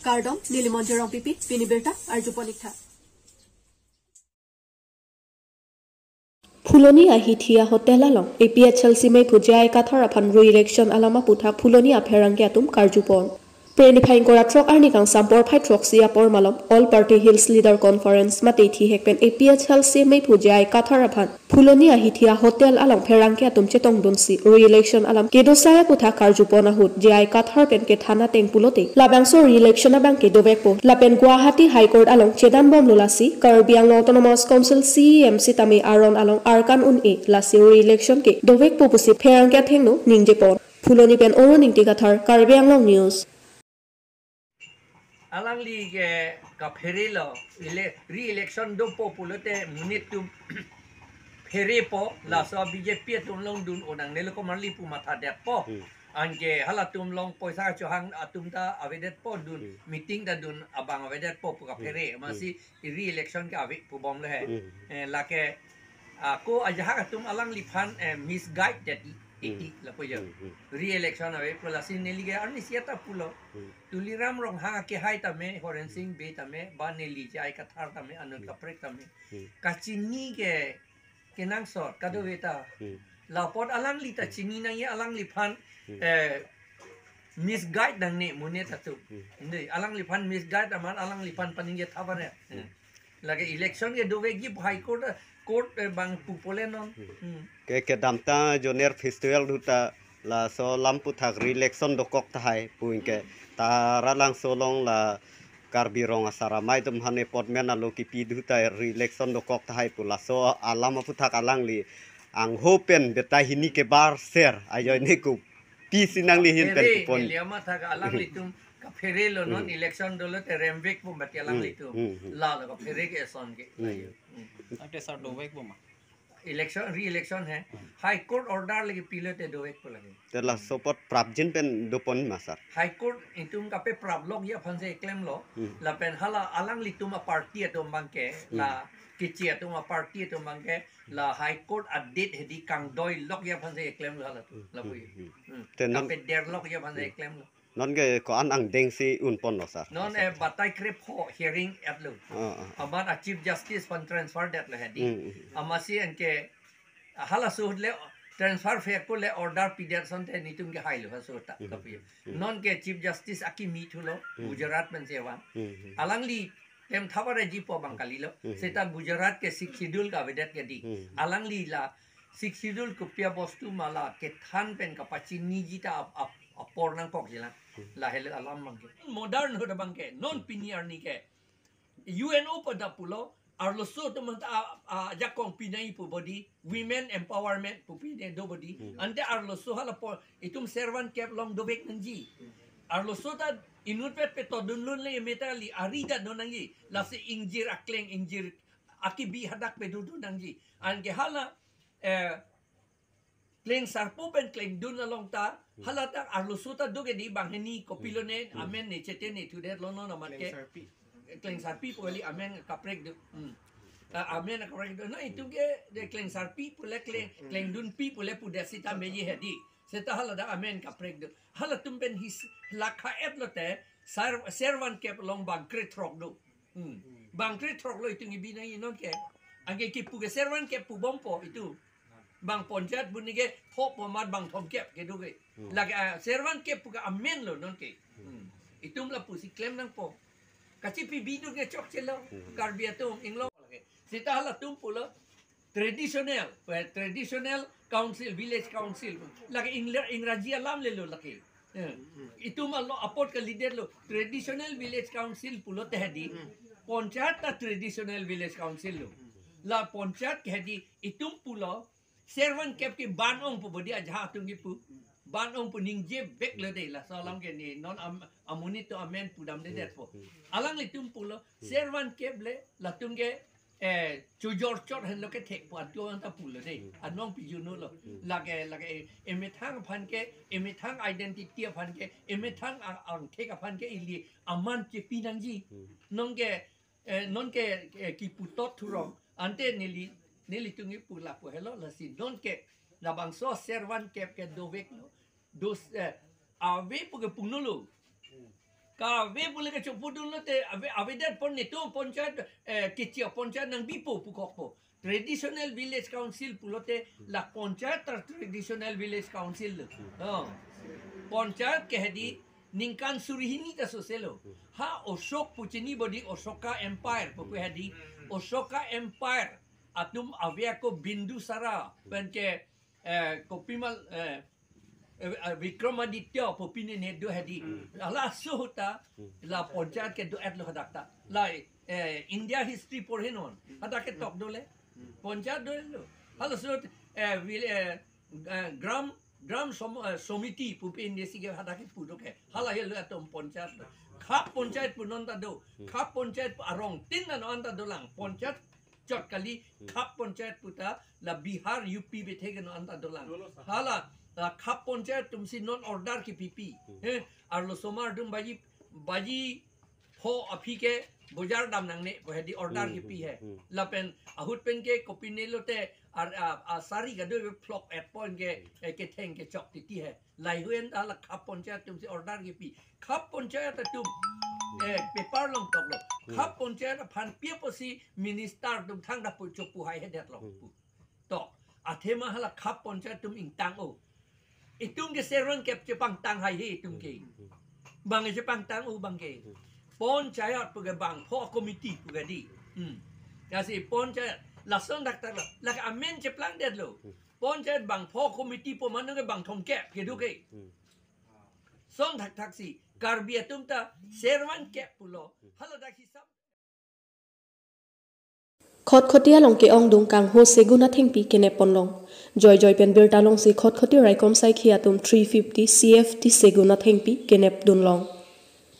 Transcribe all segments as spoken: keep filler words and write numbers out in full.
Kardom, neli Monjir Rongpipi, pini birta arjuponik tha. Phuloni Ahithia Hotel along A P H L C meiphu J I Kathar aphan re-election alam aputhak Phuloni apherangke atum karjupon. Pre niphai ingkoi ra throk arni kangsam porphai throksi apor malom All Party Hills Leader Conference mate thihek pen A P H L C meiphu J I Kathar aphan Phuloni Ahithia Hotel along pherangke atum chetongdunsi re-election alam kedosai aputhak karjupon ahut J I Kathar pen kethan ateng pulote labangso re-election abangke dovekpo lapen Guwahati High Court along chedanbomlo, lasi Karbi Anglong Autonomous Council C E M sitame aron along arkan un-e, lasi re-election ke dovekpo pusi pherangke athengno ningjepon. Phuloni pen Arun Ingti Kathar, Karbi Anglong News. Alangli ke kaphere lo, ele-, re-election dopo pulote monit atum pherepo, laso B J P atum along dun-o nangne lo komarli pu mathadetpo. Hmm. Anke halatum along poisa kachohang atum ta avedetpo dun, Hmm. meeting ta dun abang avedetpo pu kaphere. Hmm. Amatsi re-election ke ave pubomlo he. Hmm. Eh, lake, ako ajahak atum alangliphan, eh, misguide det iti Hmm. lapu jo. Hmm. Hmm. Re-election ave pu, lasi neli ke arnisi ta pulo. Hmm. Tuliram Ronghang akehai tame, Horen Sing Bey tame, ba neli J I Kathar tame, Anut Hmm. Kaprek tame. Hmm. Kachini ke kenangsot, kadokave ta. Hmm. La apot alangli ta Hmm. chini nangji, alangliphan, Hmm. eh, misguide nangne monit atum. Hmm. Inde, alangliphan misguide amat alangliphan paningje thabar ya. Hmm. Hmm. Lake election ke dovekji High Court, court, eh, bang pupo le non. Hmm. Hmm. Ke, kedamtang Joner Festival ahut ta laso alam aputhak re-election dokok tahai pu anke Hmm. Taralangso along la Karbi Rong Asar Amei atum aphan appointment alo kipi ahut ta re-election dokok tahai pu, laso alam aputhak alangli angho pen betai hini kebar ser ajoine Hmm. kopisi nangli ahin pen Kaphere, kupon. Neli amat tha ka alanglitum kaphere lo non Hmm. election dolo te remvekpo mati Hmm. alanglitum. Hmm. Hmm. La la kaphere ke eson ke. Hmm. Hmm. Ante sar dovekpo ma? Election, re-election he. Hmm. High Court order lagi pilote dovekpo lagi. Te laso apot prapjin pen dopon ma sar? High Court itum kapepraplokji aphansi klemlo. Hmm. Lapen hala alanglitum aparty atum abangke, Hmm. la kichi atum aparty atum abangke, la High Court a-date hedi kangdoilokji aphansi klemlo halatum. Hmm. Lapu. Hmm. Hmm. Hmm. Te non Kapederlokji aphansi Hmm. klemlo. Nonke ko-an angdengsi unponlo sar? Non, eh, batai krepho hearing etlo. Ah, ah. Amat a-Chief Justice aphan transfer detlo hedi. Hmm, hmm. Amatsi anke halaso ahut le transfer fe ko le order pidet asonte netum ke hailo halaso ahut ta Hmm. kapi. Hmm. Nonke Chief Justice akimi thulo Hmm. Gujarat pen sewan. Hmm, hmm. Alangli klem thabar jipo abang kalilo. Hmm. Seta Gujarat ke Sixth Schedule ke avedet ke di. Hmm. Alangli la Sixth Schedule kopi abostu ma la kethan pen kapachiniji ta ap-, ap-, apor nangkokji lang. Hmm. Lahelo alam abangke. Modern ahut abangke. Non pini arni ke U N O pada pulo, arloso atum anta a, a, ajakong pinai pu bodi, women empowerment pu pine do bodi. Hmm. Ante arloso hala apot itum servant kep along dovek nangji. Arloso ta inutvet petodunlun le meta li ari ta do nangji. Lasi ingjir akleng ingjir akibi hadak pedodun nangji. Anke hala, eh, klengsarpo pen klengdun along ta, Hmm. hala ta arloso ta do ke di banghini kopilo ne, Hmm. amen ne chete ne thudetlo non amat ke. Klengsarpi. Klengsarpi pu kali amen kaprek do. Hmm. Ah, amen kaprek do. Na itum ke de klengsarpi pule kleng, Hmm. klengdunpi pule pudet sita meji hedi. Seta hala ta amen kaprek do. Halatum pen his lakha etlo te, sar-, servant kep along bangkre throk do. Hmm. Hmm. Bangkre throk lo itum ibi nangji nonke. Anke kipu ke servant kep pubompo itum. Bang ponjat buni ke thoppo amat bang thomkep kedo ke. Hmm. Lake, ah, servant kep pu ke amen lo nonke. Hmm. Hmm. Itum lapusi klem nangpo. Kachipi bidun ke chokchelo. Hmm. Karbi atum inglong lake. Seta halatum pulo traditional, eh, traditional council, village council. Lake Ingla-, Ingraji alam lelo lake. Eh, itum alo apot kalidetlo traditional village council pulote hedi. Hmm. Ponchayat ta traditional village council lo. Hmm. La ponchayat ke hedi itum pulo servant kep ke ban ong pu bodi ajahak atum kipu. Ban ong pu ningjeveklo de laso alam ke ne non am-, amonit atum amen pudamdedetpo. Hmm. Alanglitum pulo Hmm. servant kep le latum ke eh, chojor chot henlo kethek pu atum anta pulo de. Hmm. Anong pijunlo. Hmm. Lake, lake, emethang aphan ke, emethang identity aphan ke, emethang ang-, angthek aphan ke ili aman chepi nangji. Hmm. Nonke, eh, nonke, eh, kiputot thurong. Ante neli, nelitum kipu lapu helo lasi nonke labangso servant kep ke doveklo. Dos, eh, ave pu ke punulo. Hmm. Kave pule ke chopudun lote ave, avedet pon netum ponchayat, eh, kichi ponchayat nangbipo pukokpo. Traditional Village Council pulote la ponchayat ta Traditional Village Council lo. Oh. Ponchayat ke hedi ningkan suri hini ta soselo. Ha Ashok pu chini bodi Ashoka Empire pu ke hedi. Ashoka Empire atum ave ako Bindusara pen ke, eh, kopimal, eh, eh, eh, Vikramaditya pu pine ne do hedi. Hmm. Halaso ahut ta Hmm. la ponchayat ke do-et lo hadak ta. La, eh, India history porhe non. Hadak ke tok dole. Hmm. Ponchayat dole lo. Halaso ahut, eh, vil-, eh, eh, gram, gram som-, eh, somiti pu pine si ke hadak ke pu do ke. Hala helo atum ponchayat lo. Khap ponchayat pu non ta do. Hmm. Khap ponchayat pu arong tin na non ta dolang. Ponchayat chot kali Hmm. khap ponchayat pu ta la Bihar, U P bethe ke non ta dolang. Dolo sa. Hala, la khap ponchayat atum si non order kepipi. Hmm. He, arlosomar atum baji, baji pho aphi ke bojar dam nangne pu hedi order Hmm, kepi hmm, he. hmm. Lapen ahut pen ke kopine lote ar, a, a sari kado phlok-et pon ke, Hmm. eh, ketheng kechok titi he. Laheihui an ta la khap ponchayat atum si order kepi. Khap ponchayat atum, eh, paper along tok lo. Hmm. Khap ponchayat aphan pi apotsi minister atum thangta pu chopu haihedet lo Hmm. pu. Tok, athema hala khap ponchayat atum ingtang-o. Itum ke servant kep chepangtang haihe itum ke. Hmm. Bang chepangtang-o bang ke. Hmm. Ponchayat pu ke bangpho committee pu ke di. Hmm. Lasi ponchayat lason dak ta lo. Lake amen cheplangdet lo. Hmm. Ponchayat bangpho committee pu mane ke bangthom kep kedo ke. Hmm. Son thakthak si Karbi atum ta servant kep pulo. Hala dak hisap. Khatkhati along ke-ongdung kangho Segun Athengpi kenep ponlong. Joijoi pen birta longsi Khatkhati raikom saikhi atum three fifty C F T Segun Athengpi kenep dunlong.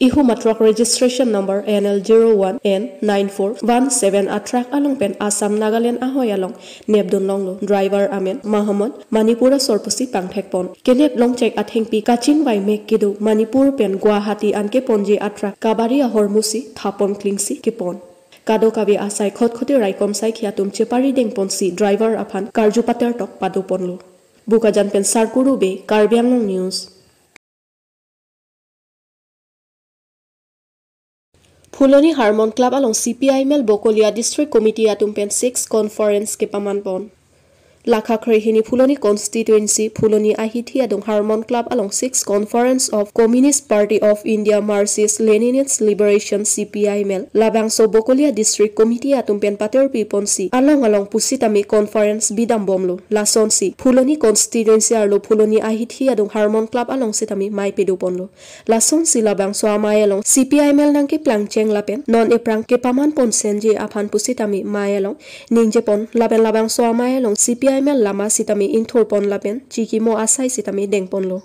Ihum a truck registration number N L zero one N nine four one seven a truck along pen Assam Nagaland ahoi along nepdun longlo. Driver amen Mohammed, Manipur asor pusi pangthek pon. Kenep longchek Athengpi kachinvai mek kedo Manipur pen Guwahati anke ponji a truck kabari ahormu si thapon klingsi kepon. Kadokave asai Khatkhati raikom saikhi atum chepari dengponsi driver aphan karju pater tok pado ponlo. Bokajan pen Sarkuru Bey, Karbi Anglong News. Phuloni Harmon Club along C P I M L Bokolia District Committee atum pen six conference kepaman pon. Lakha kre hini Phuloni constituency, Phuloni ahithi adung Harmon Club along six conference of Communist Party of India Marxist Leninist Liberation, C P I M L, labangso Bokolia District Committee atum pen paterpi ponsi along along pusitame conference bidam bomlo. Lasonsi Phuloni constituency arlo Phuloni ahithi adung Harmon Club along sitame mei pado ponlo. Lasonsi labangso amei along C P I M L nangkeplang cheng lapen non ephrang kepaman pon senji aphan pusitame mei along ningje pon lapen labangso amei along C P I M L lama sitame ingthur pon lapen chikimo asai sitame deng ponlo.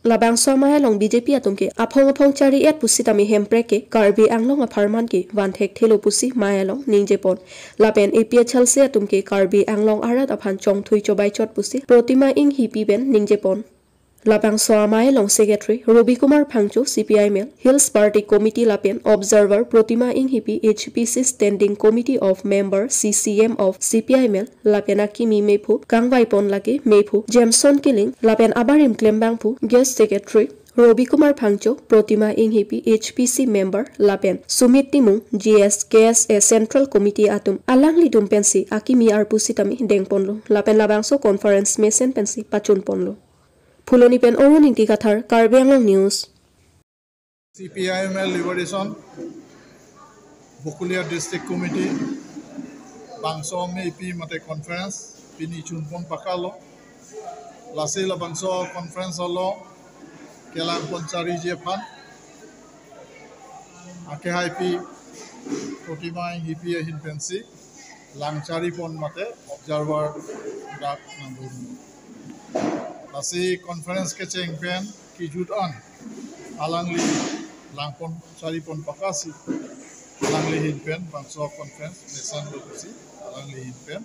Labangso amei along B J P atum ke aphong aphong chari-et pusitame Hemprek ke Karbi Anglong apharman ke van thekthelo pusi mei along ningje pon. Lapen A P H L C atum ke Karbi Anglong arat aphan chongthui chobai chot pusi Protima Enghipi pen ningje pon. Labangso amei along Secretary Robi Kumar Phangcho, C P I M L, Hills Party Committee lapen Observer Protima Enghipi, H P C Standing Committee of Member, C C M of C P I M L, lapen akimi mephu kangvai pon lake mephu Jameson Killing lapen abarim klembangphu Guest Secretary Robi Kumar Phangcho, Protima Enghipi, H P C Member, lapen Sumit Timung, G S K S A Central Committee atum alanglitum pensi akimi arpu sitame deng ponlo lapen labangso conference mesen pensi pachun ponlo. Phuloni pen Arun Ingti Kathar, Karbi Anglong News. C P I M L Liberation, Bokolia District Committee, bangso amei pi mate conference, pini chunpon pakalo. Lasi labangso conference along, kelang pon chariji aphan, akehaipi Protima Enghipi ahin pensi, lang chari pon mate observer dak nangdun. Lasi conference kecheng pen kejut an alangli lang pon chari pon pakasi alangli ahin pen bangso conference mesen lo pusi alangli ahin pen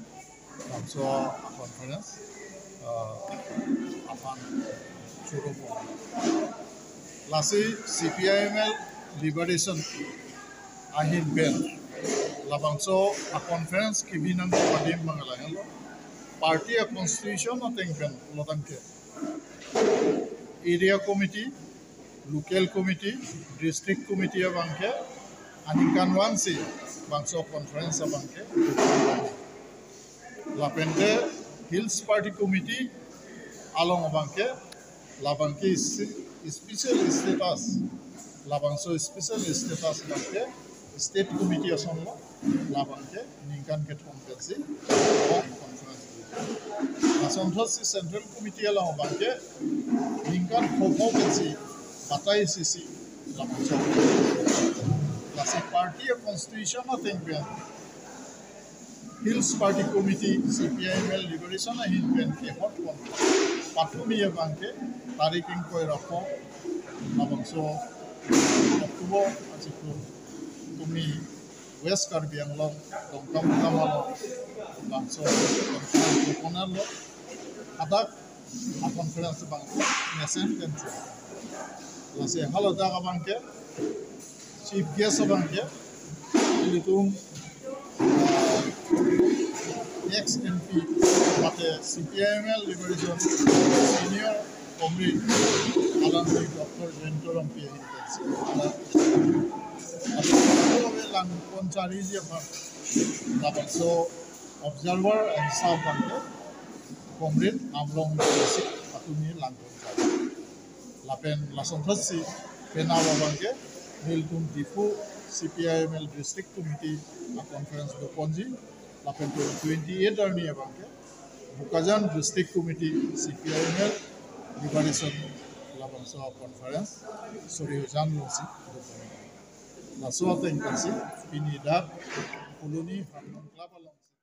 bangso conference, uh, aphan churu pon. Lasi C P I M L Liberation ahin pen labangso a conference kebi nangji adim abang lahelo. Party a constitution ateng pen lotangte area committee, Local committee, district committee abangke aningkanvangsi bangso conference abangke. Lapente Hills Party Committee along abangke, labangke isi-, special status, labangso special status abangke state committee asonlo, labangke ningkan kethom pensi conference. Lasonthotsi central committee along abangke ningkan kethom pensi batai sisi labangso. Lasi party a constitution ateng pen Hills Party Committee, C P I M L Liberation ahin pen kehot pon patumi abangke tarik ingkoi ra pho labangso October achiklo tumi West Karbi Anglong Dongkamukam along bangso conference lo. Hadak a conference abang mesen pensi. Lasi haladak abangke chief guest abangke ilitum, ah, ex M P mate C P I M L Liberation senior comrade alangli Doctor Jayanta Rongpi ahin pensi. Hala, hala, lang pon chariji aphan labangso observer and staff abangke comrade Amlong Joseph patumi lang pon chariji. Lapen lasonthotsi penap abangke nelitum Diphu C P I M L District Committee a conference doponji. Lapen twenty-eight arni abangke Bokajan District Committee C P I M L Liberation labangso conference Sorihojan alongsi doponji. Laso ateng pensi pini dak Phuloni Hamren Club alongsi